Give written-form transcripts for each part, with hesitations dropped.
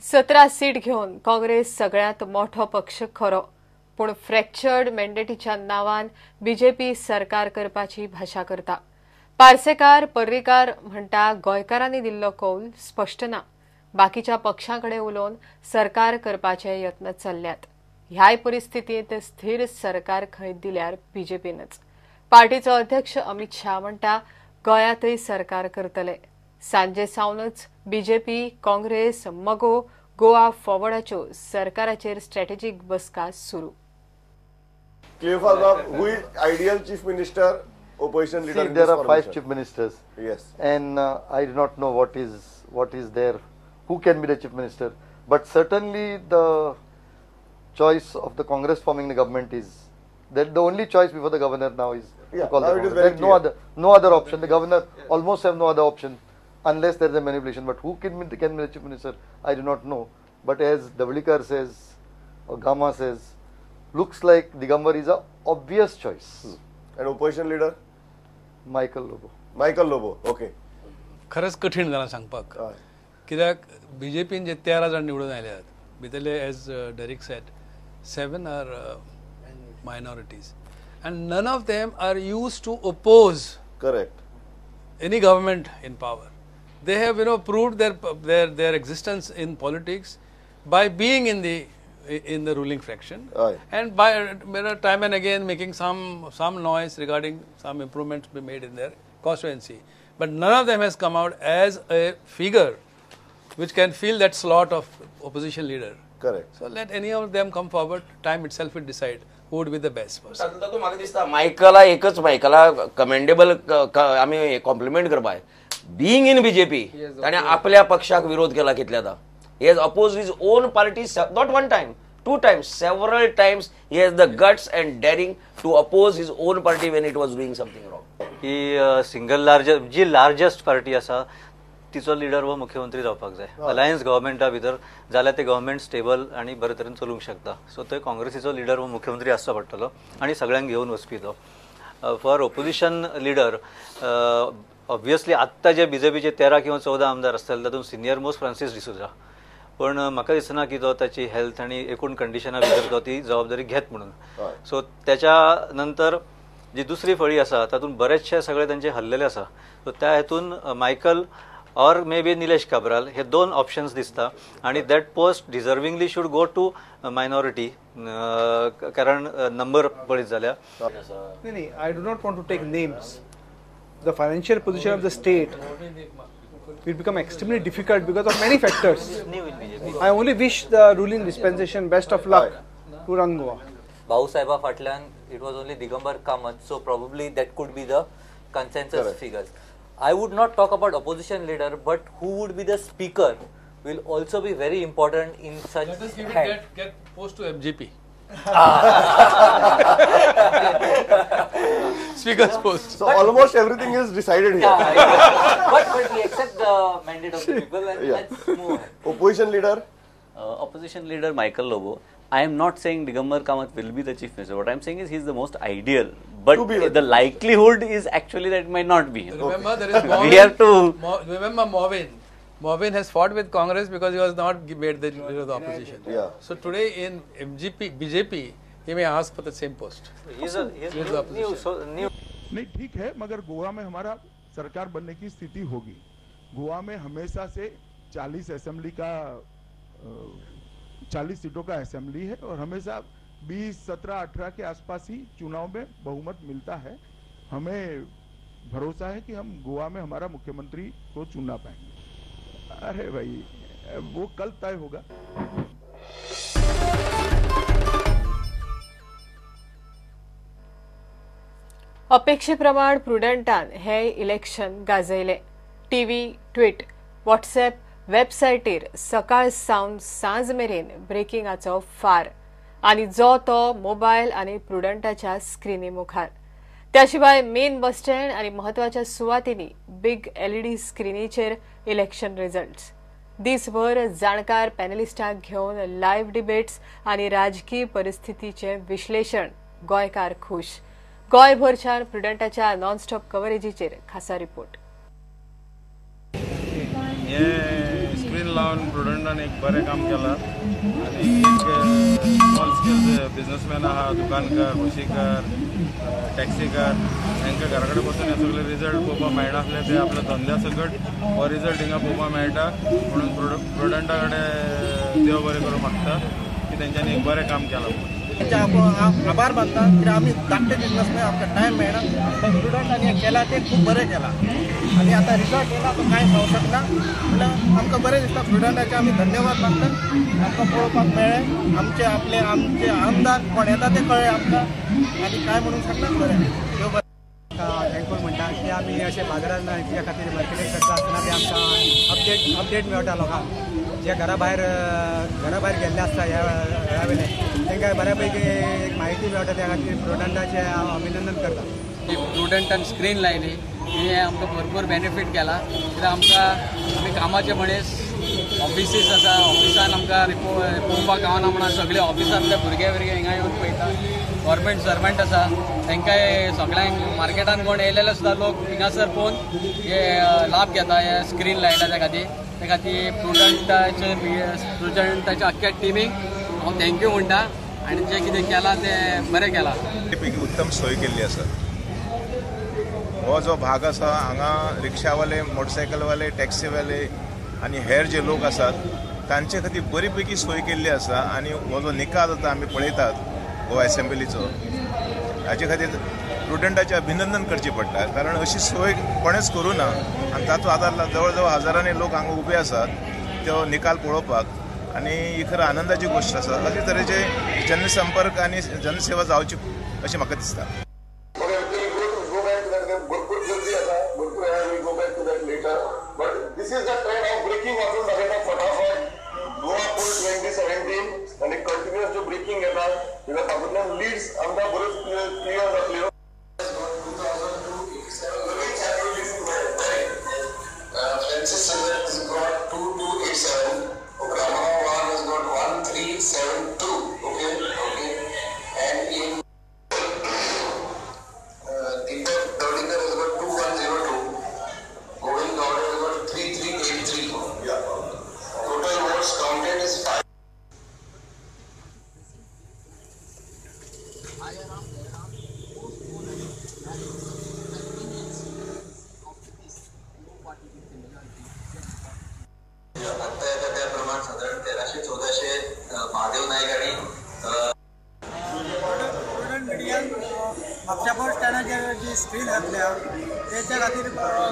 17 seat घेवन काँग्रेस सगळ्यांत मोठो पक्ष खरो, पूण फ्रॅक्चर्ड मॅन्डेटीच्या नांवान बीजेपी सरकार करपाची भाशा करता. पार्सेकार पर्रीकार म्हणटा गोंयकारांनी दिल्लो कौल स्पश्ट ना. बाकीच्या पक्षां कडेन उलोवन सरकार करपाचे यत्न चल्ल्यात. ह्याय परिस्थितींत स्थिर सरकार खंय दिल्यार बीजेपीनच. पार्टीचो अध्यक्ष अमित शाह म्हणटा गोंयांतय सरकार करतले. सांजे सावनच बीजेपी, काँग्रेस, मगो, गोवा फॉरवर्डाच्यो सरकाराचेर स्ट्रॅटेजीक बसका सुरू. Who is ideal chief minister, opposition leader? See, there are 5 chief ministers. Yes. And I do not know what is there, who can be the chief minister, but certainly the choice of the Congress forming the government is that the only choice before the governor now is to call the Congress. There is no other option. The governor almost have no other option unless there is a manipulation. But who can be the chief minister, I do not know. But as Dhavalikar says or Gama says, looks like Digambar is a obvious choice. And opposition leader? Michael Lobo. Michael Lobo, okay. खरंच कठीण जाला सांगपाक, कित्याक बीजेपीन जे 13 जाण निवडून आयल्यात भितरले, as Derek said, 7 are minorities and none of them are used to oppose. Correct. Any government in power. They have, you know, proved their existence in politics by being in the ruling fraction. Aye. And by time and again making some noise regarding some improvements be made in their constituency. But none of them has come out as a figure which can fill that slot of opposition leader. Correct. So let any of them come forward. Time itself will decide who would be the best person. तातूंत म्हाका दिसता मायकला एकच, मायकला commendable आमी compliment करपाक, being in BJP ताणें आपल्या पक्षाक विरोध केला कितल्यादा. He has opposed his own party, not one time, 2 times, several times. He has the guts and daring to oppose his own party when it was doing something wrong. He single largest, ji largest party आसा तिचो leader हो मुख्यमंत्री जावपाक जाय. Alliance गव्हर्मेंटा भितर जाल्यार ते government stable आनी बरे तरेन चलूंक शकता. सो थंय काँग्रेसीचो लिडर हो मुख्यमंत्री आसचो पडटलो आनी सगळ्यांक घेवन वचपी तो. फॉर ओपोजिशन लिडर ऑब्वियसली आत्तां जे बीजेपीचे 13 किंवा 14 आमदार आसतले तातूंत सिनियर मोस्ट फ्रांसीस डिसोजा, पण म्हाका दिसना की तो ताची हेल्थ आनी एकूण कंडिशना भितर तो ती जबाबदारी घेत म्हणून. सो त्याच्या नंतर जी दुसरी फळी आसा तातूंत बरेचशे सगळे तांचे हल्लेले आसा. सो त्या हेतून Michael Aur may be Nilesh Cabral हे 2 ऑप्शन्स दिसता आनी that post deservingly should go to minority, कारण नंबर पळयत जाल्यार. नाही, I do not want to take names. The financial position of the state will become extremely difficult because of many factors. I only wish the ruling dispensation best of luck to run Goa. Bhausaheba फाटल्यान it was only Digambar Kamat, so probably that could be the consensus. Correct. Figures. I would not talk about opposition leader, but who would be the speaker will also be very important in such. Let us give it get post to MGP. Speaker's post. So almost everything is decided here. Yeah, but we accept the mandate of the people and let's move ahead. Opposition leader? Opposition leader Michael Lobo. I am not saying Digambar Kamat will be the chief minister. What I am saying is he is the most ideal. But the likelihood is actually that it might not be. Remember, there is Mauvin. We have to remember Mauvin. Mauvin has fought with Congress because he was not made the leader of the opposition. Yeah. So today in MGP, BJP, he may ask for the same post. He is new. नहीं ठीक है, मगर गोवा में हमारा सरकार बनने की स्थिति होगी. गोवा में हमेशा से 40 असेंबली का 40 सीटों का असेंबली है और हमेशा 20, 17, 18 के आसपास ही चुनाव में बहुमत मिलता है. हमें भरोसा है कि हम गोवा में हमारा मुख्यमंत्री को चुनना पाएंगे. अरे भाई, वो कल तय होगा. अपेक्षेप्रमाण प्रुडंटान हे इलेक्शन गाजयले. टीव्ही, ट्वीट, व्हॉट्सएप, वेबसायटीर सकाळ सावन सांज मेरेन ब्रेकिंगाचो फार आनी जो तो मोबायल आनी प्रुडंटाच्या स्क्रिनी मुखार. त्या शिवाय मेन बस स्टँड आनी म्हत्वाच्या सुवातींनी बिग एलईडी स्क्रिनीचेर इलेक्शन रिजल्ट्स. दिसभर जाणकार पॅनलिस्टांक घेवन लायव्ह डिबेट्स आनी राजकीय परिस्थितीचें विश्लेशण. गोंयकार खूश. गोंयभरच्यान प्रुडंटाच्या नॉनस्टॉप कव्हरेजीचेर खासा रिपोर्ट. स्क्रीन लावन प्रुडंटान एक बरें काम केलां आनी एक स्मॉल स्केल बिजनसमॅन आहा, दुकानकार, म्हशीकार, टॅक्सीकार, तांकां घरा कडेन बसून हे सगळे रिजल्ट पळोवपाक मेळनासले, ते आपल्या धंद्या सकट हो रिजल्ट हिंगा पळोवपाक मेळटा. म्हणून प्रुडंटा कडेन देव बरें करूं मागता की तेंच्यांनी एक बरें काम केलां. तांचे आभार मानता, कित्याक आमी धाकटे बिजनसमॅन, आमकां टायम मेळना, पण प्रुडंटान हें केलां तें खूब बरें केलां आनी आतां रिजल्ट येयला तो कांय सांगूंक शकना, म्हणल्यार आमकां बरें दिसता. प्रुडंटाचे आमी धन्यवाद मागता, आमकां पळोवपाक मेळ्ळें, आमचे आपले आमचे आमदार कोण येता तें कळ्ळें आमकां आनी कांय म्हणूंक शकना. बरें, देव बरें. थँकफूल म्हणटा की आमी अशें बाजारान कित्या खातीर मार्केटींग करता आसतना ते आमकां अपडेट मेळटा लोकांक, जे घरा भायर गेल्ले आसता ह्या वेळा वयले तांकां बऱ्या पैकी एक म्हायती मेळटा. त्या खातीर प्रुडंटाचें हांव अभिनंदन करता. प्रुडंटान स्क्रीन लायली हें आमकां भरपूर बेनिफीट केला, कित्याक आमकां आमी कामाचे मनीस, ऑफिसीस आसा, ऑफिसान आमकां पळोवपाक गावना म्हणून सगळे ऑफिसांतले भुरगे भुरगे हिंगा येवन पळयता. गव्हर्मेंट सर्वंट आसा तांकांय सगळ्यांक मार्केटान कोण येयलेले सुद्दां लोक हिंगासर पळोवन हे लाभ घेता हे स्क्रीन लायला त्या खातीर. त्या खातीर प्रुडंटाच्या अख्ख्या टिमीक हांव thank you म्हणटा आनी जें कितें केलां तें बरें केलां. पैकी उत्तम सोय केल्ली आसा. हो जो भाग आसा हांगा रिक्षावाले, मोटरसायकलवाले, टॅक्सीवाले आनी हेर जे लोक आसात तांचे खातीर बरी पैकी सोय केल्ली आसा आनी हो जो निकाल आतां आमी पळयतात गोवा एसेंब्लीचो, हाजे खातीर प्रुडंटाचें अभिनंदन करचें पडटा, कारण अशी सोय कोणेच करूं ना आनी तातूंत आतां जवळ जवळ हजारांनी लोक हांगा उबे आसात त्यो निकाल पळोवपाक आनी ही खरें आनंदाची गोश्ट आसा. अशे तरेचे जनसंपर्क आनी जनसेवा जावची अशें म्हाका दिसता. भरपूर गर्दी आसा, भरपूर go back to that later, but this is the trend of breaking वाचून दाखयता फटाफट. गोवा पोल 2017 आनी कंटिन्युअस जो ब्रेकिंग येता तातूंतल्यान लिड्स आमकां बऱ्योच क्लियर जातल्यो. Francis Silva has got 2287. Okay, Ramana has got 1372. Okay, okay, and in Deepak Dawlikar has got 2102. Govind Gowda has got 3383. Yeah. Total votes counted is 5. आता येता त्याप्रमाणे साधारण 1300-1400 महादेव नाईक आणि मिडियान म्हापशा बस स्टँडाचेर जी स्क्रीन घातल्या तेच्या खातीर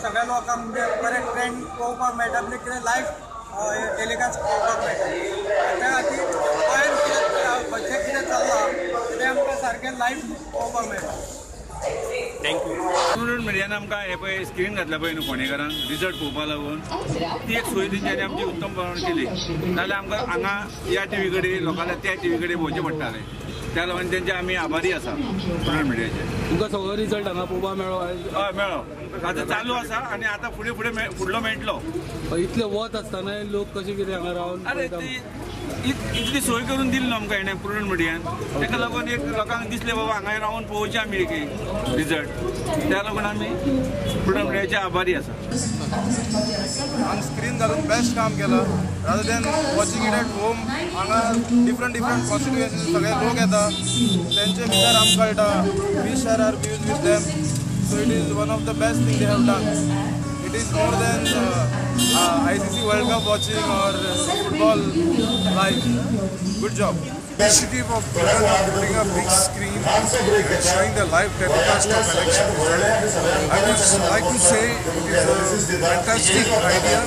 सगळ्या लोकांक म्हणजे बरें ट्रेंड पळोवपाक मेळटा, म्हणजे कितें लायव्ह टेलिकास्ट पळोवपाक मेळटा. त्या खातीर गोंयांत कितें खंयचें कितें चल्लां तें आमकां सारकें लायव्ह पळोवपाक मेळटा. Thank you. Prudent मिडियान आमकां हे पळय स्क्रीन घातल्या पळय न्हू फोंडेकारांक रिजल्ट पळोवपाक लागून ती एक सोय तेंच्यांनी आमची उत्तम प्रमाण केली. नाजाल्यार आमकां हांगा ह्या टिवी कडेन लोकांना त्या टिवी कडेन भोंवचें पडटालें, त्या लागून तेंचे आमी आभारी आसा प्रुडंट मिडियाचे. तुमकां सगळो रिजल्ट हांगा पळोवपाक मेळ्ळो? हय मेळ्ळो, आतां चालू आसा आनी आतां फुडें फुडें फुडलो मेळटलो. इतले वत आसतना लोक कशें कितें हांगा रावन? अरे इतली सोय करून दिली न्हू आमकां हेणें प्रुडंट मिडियान, ताका लागून एक लोकांक दिसलें बाबा हांगा रावन पळोवचें आमी एक रिजल्ट, त्या लागून आमी प्रुडंट मिडियाचे आभारी आसा. हांगा स्क्रीन घालून बेस्ट काम केलां, rather than watching it at home. हांगा डिफरंट डिफरंट कॉन्स्टिट्युएन्सी सगळे लोक येता, तेंचे विचार आमकां कळटा, we share our views with them, so it is one of the best thing they have done. It is more than ICC World Cup watching or football live. Good job. Initiative of Prudent of putting a big screen and showing the live telecast of election result, I would like to say it is a fantastic idea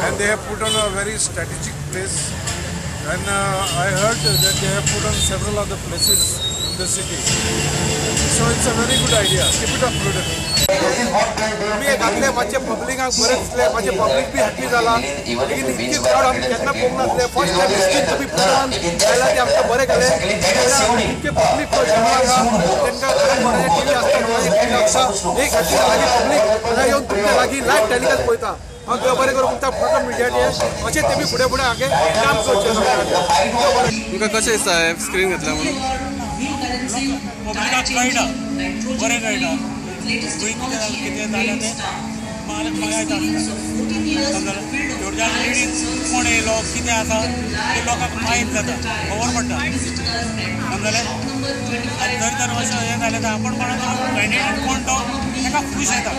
and they have put on a very strategic place. And I heard that they have put on several other places in the city. So it's a very good idea. Keep it up, Prudent. आमी घातले मातशे पब्लिकाक बरें दिसलें, मातशें public be happy जालां. लेगीन इतकी crowd आमी केन्ना पळोवंक नासले. फर्स्ट टायम स्क्रीन तुमी पुरान जाल्यार ते आमकां बरें केलें. इतके पब्लीक तांकां बरें टिवी आसता, टिवी आसता, एक खातीर लागीं पब्लीक हांगा येवन तुमच्या लागीं लायव्ह टेलिकास्ट पळयता. हांव देव बरें करूं तुमच्या प्रुडंट मिडियाचेर अशें तेमी फुडें फुडें हांगा काम करचें. तुमकां कशें दिसता स्क्रीन घातल्या म्हणून? पब्लिकाक कळटा, बरें कळटा, कितें जालें तें. मागायत आसता. समजलें, तेवटेच्यान लिडींग कोण येयलो कितें आसा तें लोकांक मायत जाता, खबर पडटा. समजलें, आनी जर तर अशें हें जालें तर आपूण कोणाचो कॅन्डिडेट कोण तो ताका खूश येता.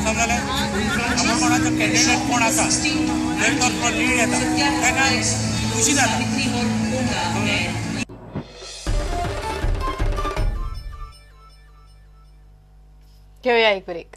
समजलें, आपूण कोणाचो कॅन्डिडेट कोण आसा जर तर तो लीड येता ताका खुशी जाता. घेऊया एक ब्रेक.